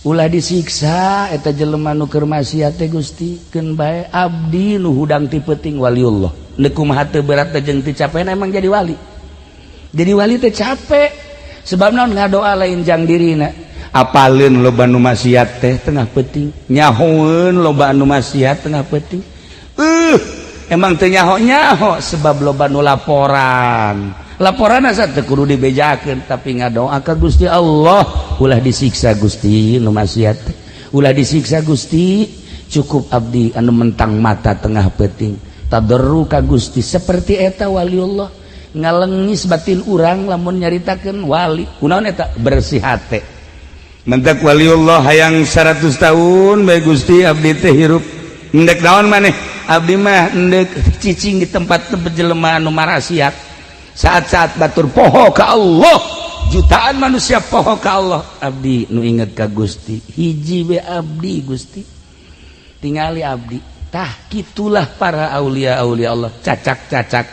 Ulah disiksa eta jelema nu keur maksiat teh, Gusti. Keun bae abdi nu hudang ti peuting. Waliullah neuk kumaha teu berat teh jeung teu capek emang jadi wali. Jadi wali teh capek, sebab naon? Ngadoa lain jang dirina. Apaleun loba nu maksiat teh tengah peuting, nyahoeun loba nu maksiat tengah peuting. Emang teu nyaho-nyaho, sebab loba nu laporan. Laporan asa teu kudu dibejakeun, tapi ngadoa ka Gusti Allah, ulah disiksa, Gusti, nu maksiat teh. Ulah disiksa, Gusti, cukup abdi anu mentang mata tengah peuting tadarru ka Gusti. Seperti eta waliullah, ngalengis batin urang lamun nyaritakeun wali. Kunaon eta? Bersih hate. Mentak waliullah hayang 100 tahun bae, Gusti, abdi teh hirup endek naon maneh? Abdi mah endek cicing di tempat jelema anu marasiat. Saat-saat batur poho ka Allah, jutaan manusia poho ka Allah, abdi nu inget ka Gusti. Hiji be abdi, Gusti, tingali abdi. Tah, kitulah para aulia aulia Allah. Cacak-cacak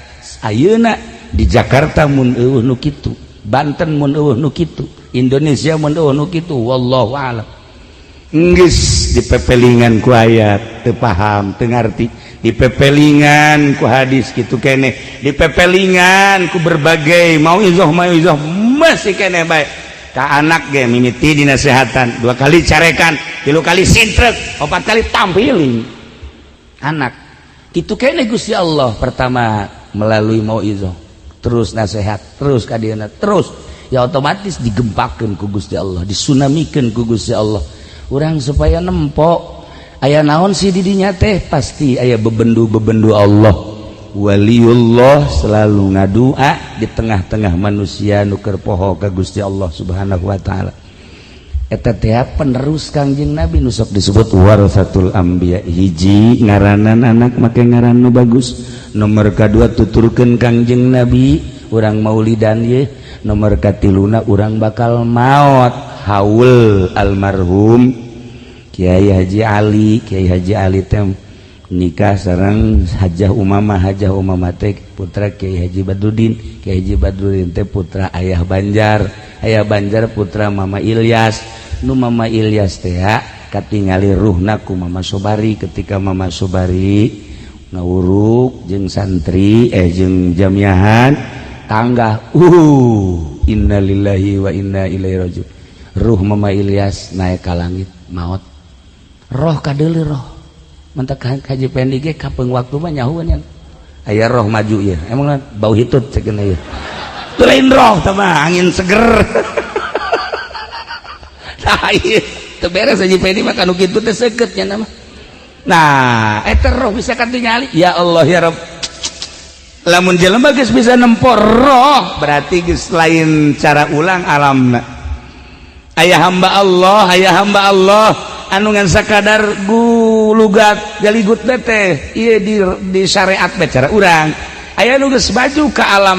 ayeuna di Jakarta mun euweuh nu kitu, Banten mun euweuh nu kitu, Indonesia mun euweuh nu kitu, wallahu alam. Geus dipepelingan ku ayat teu paham, teu ngarti, dipepelingan ku hadis kitu keneh, dipepelingan ku berbagai mauizoh mauizoh, masih keneh bae. Ka anak ge mimiti dinasehatan, dua kali carekan, tilu kali sintrek, opat kali tampiling anak kitu keneh. Gusti Allah pertama melalui mauizoh, terus nasihat, terus kadiana, terus ya otomatis digempakeun ku Gusti Allah, disunamikeun ku Gusti Allah urang supaya nempok aya naon sih didinya teh. Pasti aya bebendu-bebendu Allah. Waliullah selalu ngadua di tengah-tengah manusia nu keur poho ka Gusti Allah Subhanahu wa taala. Eta teh penerus Kangjeng Nabi nu sok disebut warasatul anbiya. Hiji, ngaranan anak make ngaran nu bagus. Nomor kadua, tuturkeun Kangjeng Nabi urang maulidan ye. Nomor katiluna, urang bakal maot, haul almarhum Kiai Haji Ali. Kiai Haji Ali teh nikah sareng Hajah Umamah. Hajah Umamah teh putra Kiai Haji Badruddin. Kiai Haji Badruddin teh putra Ayah Banjar. Ayah Banjar putra Mama Ilyas. Nu Mama Ilyas teh katingali ruhna ku Mama Sobari. Ketika Mama Sobari ngawuruk jeung santri, jeung jamiahan tangga, innalillahi wa inna ilaihi rajiun, ruh Mama Ilyas naik ka langit, maut roh kadeuli roh. Mentak Haji Pendi ge kapeung waktu mah nyahueun yang aya roh maju ya. Emang bau hitut cekeun ieu. Teu lain roh tah mah, angin seger. Nah, ieu teu beres. Haji Pendi mah kanu kitu teh seukeut nya mah. Nah, eta roh bisa katingali. Ya Allah, ya Rabb, lamun jelema geus bisa nempo roh, berarti geus lain cara ulang alamna. Aya hamba Allah, aya hamba Allah anu ngan sakadar gulugat galigut teh ieu di syariat cara urang. Aya nu geus baju ke alam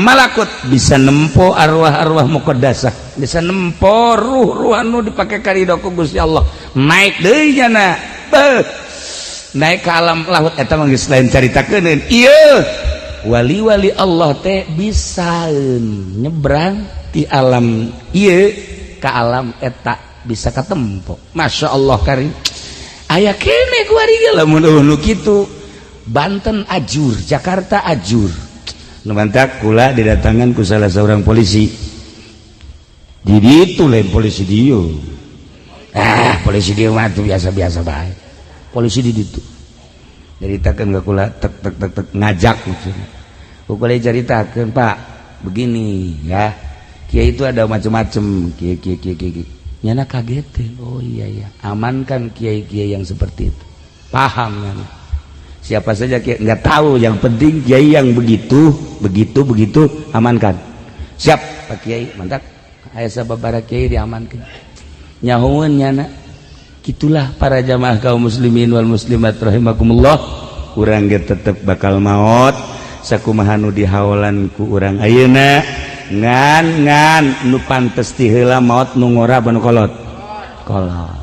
malakut, bisa nempo arwah-arwah muqaddasah, bisa nempo ruh-ruh anu dipake karido ku Gusti Allah, naik deui nyana. Beuh, naik ke alam lahut. Eta mah geus lain caritakeun ieu. Wali-wali Allah teh bisa nyebrang di alam ieu ke alam eta, bisa katempo. Masya Allah karim, aya kene kuari ge lamun euweuh nu kitu. Banten ajur, Jakarta ajur. Nu mantak kula didatangan ku salah seorang polisi di ditu. Lain polisi dieu, ah, polisi dieu mah tuh biasa-biasa bae. Polisi di ditu nyaritakeun ka kula, tek tek tek tek, ngajak maksudna. Ku kula caritakeun, "Pak, Begini ya, kiai itu ada macam-macam, kiai kiai kiai kiai. Nyana kaget, oh iya iya, amankan kiai-kiai yang seperti itu. Paham nyana. Siapa saja kiai nggak tahu, yang penting kiai yang begitu, begitu, begitu amankan. Siap, Pak Kiai, mantap. Aya sababaraha kiai diamankan. Nyahoeun nyana. Gitulah para jamaah kaum muslimin wal muslimat rahimakumullah. Urang ge tetep bakal maot sakumaha nu dihaolan ku urang ayeuna, ngan ngan nu pantes ti heula maot nu ngora nu kolot kolot.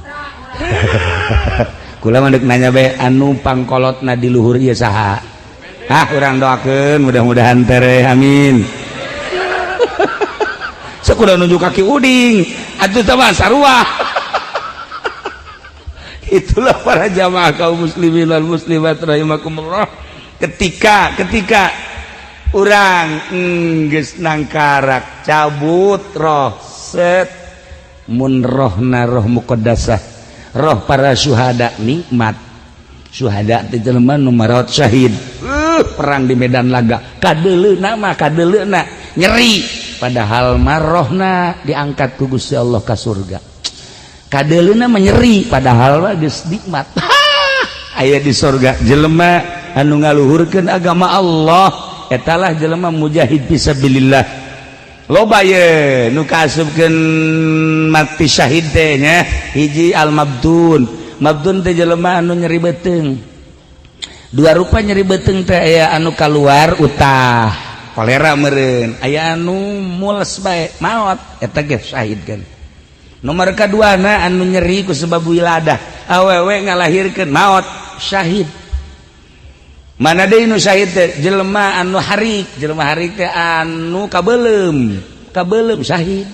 Kula mah deuk nanya bae, anu pangkolotna di luhur ieu saha? Ah, urang doakeun mudah-mudahan tereh, amin. Sakuda nunjuk kaki uding atuh teh sarua. Itulah para jamaah kaum muslimin wal muslimat rahimakumullah, ketika ketika urang geus nangkarak cabut roh, set, mun rohna roh muqaddasah, roh para syuhada, nikmat. Syuhada teh jelema nu maraot syahid, perang di medan laga, kadeuleuna mah kadeuleuna nyeri, padahal mah rohna diangkat ku Gusti Allah ka surga. Kadeuleuna mah nyeri, padahal mah geus nikmat, aya di surga. Jelema anu ngaluhurkeun agama Allah, etalah jelema mujahid fisabilillah. Loba ye nu kaasupkeun mati syahid teh nya. Hiji, al mabtun. Mabtun teh jelema anu nyeri beuteung. Dua rupa nyeri beuteung teh, aya anu kaluar utah, kolera meureun, aya anu mules bae maot, eta ge syahid kan. Nomor kaduana, anu nyeri ku sebab wiladah, awewe ngalahirkeun maot syahid. Mana deui nu syahid teh? Jelema anu harik. Jelema harik teh anu kabeuleum, kabeuleum syahid.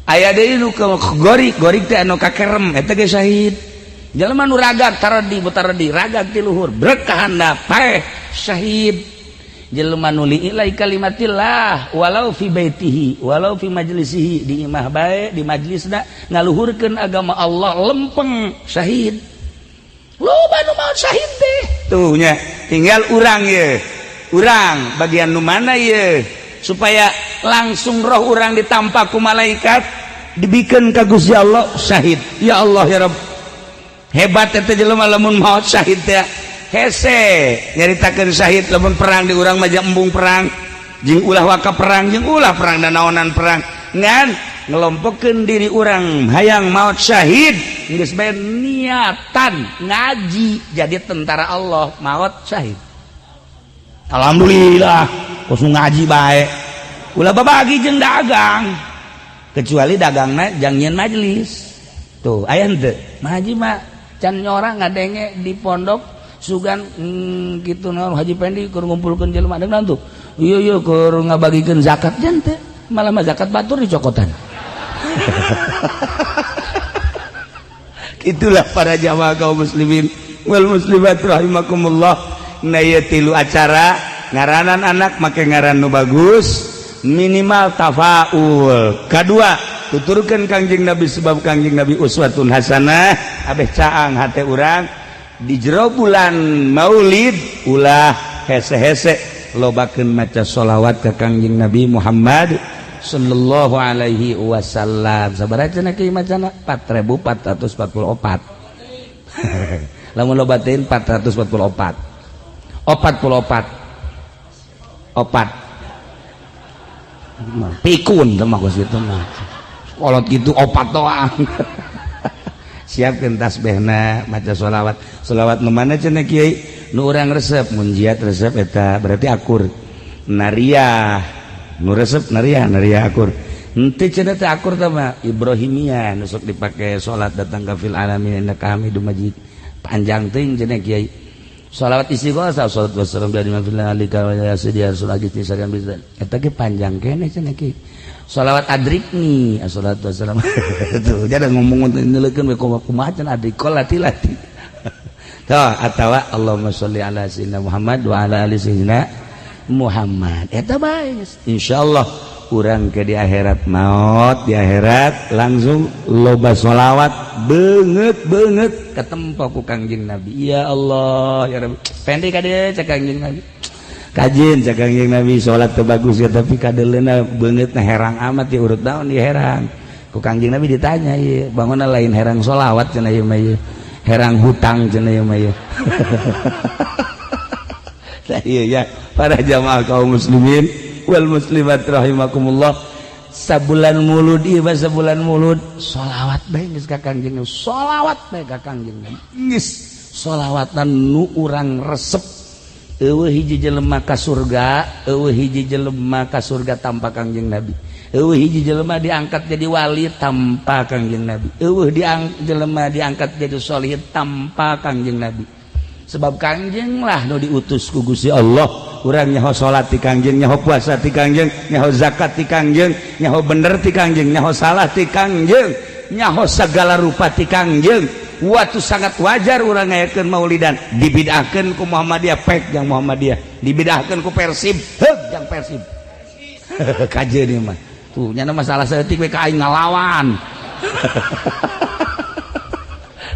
Aya deui nu gorik. Gorik teh anu kakerem, eta ge syahid. Jelema nu ragag, taradi mutaradi, ragag ti luhur brek ka handap, paeh, syahid. Jelema nu li'ilai kalimatillah walau fi baitihi walau fi majlisihi, di imah bae, di majlisna ngaluhurkeun agama Allah, lempeng, syahid. Loba nu maot syahid teh tuh nya. Tinggal urang ye, urang bagian nu mana ye, supaya langsung roh urang ditampa ku malaikat, dibikeun ka Gusti Allah syahid. Ya Allah, ya Rabb, hebat eta jelema lamun maot syahid teh. Hese nyaritakeun syahid lamun perang di urang mah, embung perang jeung ulah waka perang, jeung ulah perang dan naonan perang, ngan ngelompokeun diri urang hayang maut syahid, geus bae niatan ngaji jadi tentara Allah, maut syahid. Alhamdulillah kosong ngaji bae, ulah babagi jeung dagang, kecuali dagangna jang nyieun majelis. Tuh aya henteu ngaji mah can nyora ngadenge di pondok sugan, gitu naon, Haji Pendi keur ngumpulkeun jelema deung tuh, iya iya, keur ngabagikeun zakat jan teh, malah mah zakat batur dicokotan. Itulah para jamaah kaum muslimin wal muslimat rahimakumullah. Nah, ieu tilu acara ngaranan anak, make ngaran nu bagus, minimal tafaul. Kedua, tuturkeun Kangjeng Nabi, sebab Kangjeng Nabi uswatun hasanah, abeh caang hate urang. Di jero bulan Maulid ulah hese-hese, lobakeun maca sholawat ke Kangjeng Nabi Muhammad sallallahu alaihi wasallam. Sabaraha cenah kieu macana? 4444. Lamun lobatin 444, 44 opat pikun teh mah geus kitu mah, kolot gitu opat doang. Siapkeun tasbihna, maca sholawat. Sholawat nu mana cenah, kiai, nu urang resep? Munjiat resep, eta berarti akur. Nariah nu resep, nariah, nariah akur. Henteu cenah teh akur teh mah Ibrahimiyah nu sok dipake salat datang ka fil alamin innaka Hamidum Majid, panjang teuing cenah, kiai. Sholawat istighosah, salatu wassalam dari mafillah alika wa ya sayyidi rasul agiti sarian bisa, eta ge panjang keneh cenah, kiai. Sholawat adrikni, assalatu wassalam, tuh jadi ngomong nyeleukeun we kumaha cenah adrikol lati-lati tuh, atawa Allahumma sholli ala sayyidina Muhammad wa ala ali sayyidina Muhammad, eta bae. Insyaallah urang ke di akhirat maut, di akhirat langsung loba sholawat banget banget ketempo ku Kangjeng Nabi. Ya Allah, ya Rabbi, pendek ka dieu cek Kangjeng Nabi. Kajeun cek Kangjeng Nabi, salat teu bagus ya, tapi kadeleuna beungeutna herang amat ya, urut naon ieu herang. Ku Kangjeng Nabi ditanya, ieu bangunna lain herang sholawat cenah, ieu mah ieu herang hutang cenah ieu mah ieu. Nah, iya ya, para jamaah kaum muslimin wal muslimat rahimakumullah, sabulan Mulud ieu mah, sabulan Mulud sholawat bae geus ka Kangjeng, sholawat bae ka Kangjeng, geus sholawatan nu urang resep. Euweuh hiji jelema ka surga, euweuh hiji jelema ka surga tanpa Kangjeng Nabi. Euweuh hiji jelema diangkat jadi wali tanpa Kangjeng Nabi. Euweuh jelema diangkat jadi sholih tanpa Kangjeng Nabi, sebab Kangjeng lah nu diutus ku Gusti Allah. Urang nyaho salat ti Kangjeng, nyaho puasa ti Kangjeng, nyaho zakat ti Kangjeng, nyaho bener ti Kangjeng, nyaho salah ti Kangjeng, nyaho segala rupa ti Kangjeng. Waktu sangat wajar urang ngayakeun maulidan. Dibid'ahkeun ku Muhammadiyah, pek jang Muhammadiyah. Dibid'ahkeun ku Persib, heug jang Persib. Kajeun ieu mah tuh nyana masalah saeutik we ka aing ngalawan.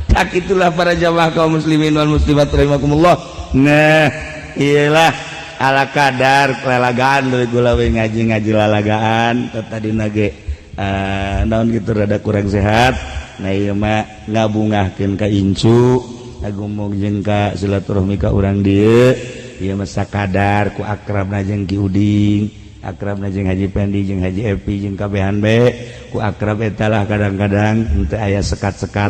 Tak itulah, para jamaah kaum muslimin wal muslimat rahimakumullah. Nah, iyalah, ala kadar lalagaan dari gula we, ngaji-ngaji lalagaan. Tadi nage naon gitu, rada kurang sehat. Nah, ieu mah ngabungahkeun ka incu, ngagumung jeung ka silaturahmi ka urang dieu. Ieu mah sakadar ku akrabna jeung Ki Uding, akrabna jeung Haji Pendi, jeung Haji Epi, jeung kabehan be ku akrab eta lah. Kadang-kadang henteu aya sekat-sekat.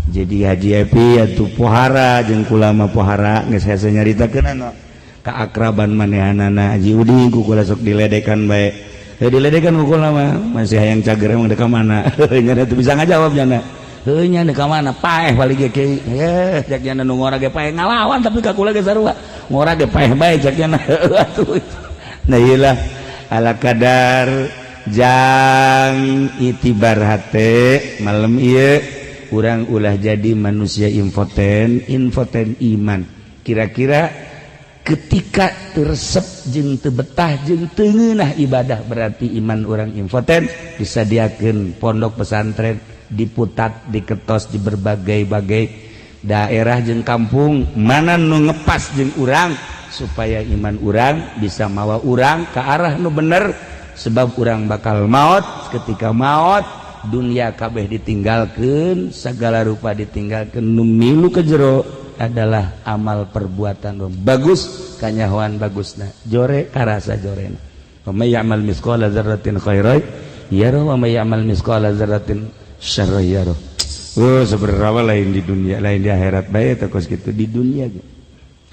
Jadi Haji Epi atuh pohara jeung kula mah pohara, geus hese nyaritakeun anu keakraban manehanana. Haji Uding ku kula sok diledekan bae. Heuh, diledekan ku kula mah masih hayang cager, emang dek ka mana nya teu bisa ngajawab nya. Heuh nya, dek ka mana paeh paling ge kieu eh cek nya, nu ngora ge paeh ngalawan, tapi ka kula ge sarua, ngora ge paeh bae cek nya atuh. Nah, ieu lah, ala kadar jang itibar hate malam ieu. Urang ulah jadi manusia impoten, impoten iman. Kira-kira ketika teresep jeung teu betah jeung teu ngeunah ibadah, berarti iman orang impoten. Disadiakeun pondok pesantren, diputat, diketos di berbagai-bagai daerah jeung kampung mana nu ngepas jeung urang, supaya iman urang bisa mawa urang ke arah nu bener, sebab urang bakal maut. Ketika maut, dunia kabeh ditinggalkan, segala rupa ditinggalkan, nu milu ke jero adalah amal perbuatan. Bagus kanyahoan bagusna, jore karasa jorena. Wa may ya'mal mithqala dzarratin khairan yarah wa may ya'mal mithqala dzarratin syarran yarah. Oh, seberapa lain di dunia, lain di akhirat bae teh kos kitu. Di dunia ge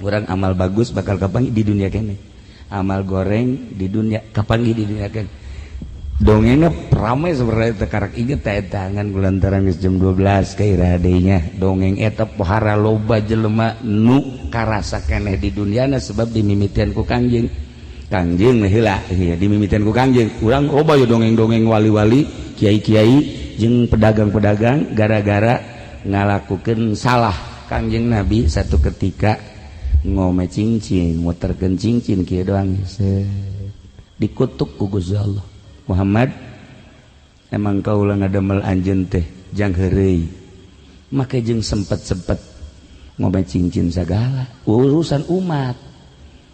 urang amal bagus bakal kapanggih di dunia kene, amal goreng di dunia kapanggih di dunia kene. Dongengnya ramai sebenarnya, tekarak inget eta ngan gulantaran geus jam 12 nya. Dongeng eta pohara loba jelema nu karasa keneh di duniana, sebab dimimitian ku Kangjeng. Kangjeng heula iya, dimimitian ku Kangjeng. Urang loba ya dongeng-dongeng wali-wali, kiai-kiai jeung pedagang-pedagang gara-gara ngalakukeun salah. Kangjeng Nabi satu ketika ngome cincin, muterkeun cincin kieu doang, dikutuk ku Gusti Allah. Muhammad, emang kaula ngadamel anjeun teh jang heureuy, make jeung sempet-sempet ngome cincin segala urusan umat.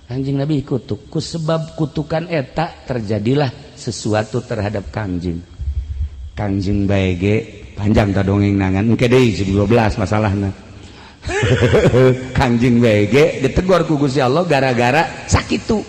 Kanjeng Nabi kutuk. Ku sebab kutukan eta terjadilah sesuatu terhadap Kangjeng. Kangjeng bae ge panjang ta dongeng nangan engke deui 12 masalahna. Kangjeng bae ge ditegur ku Gusti Allah gara-gara sakitu.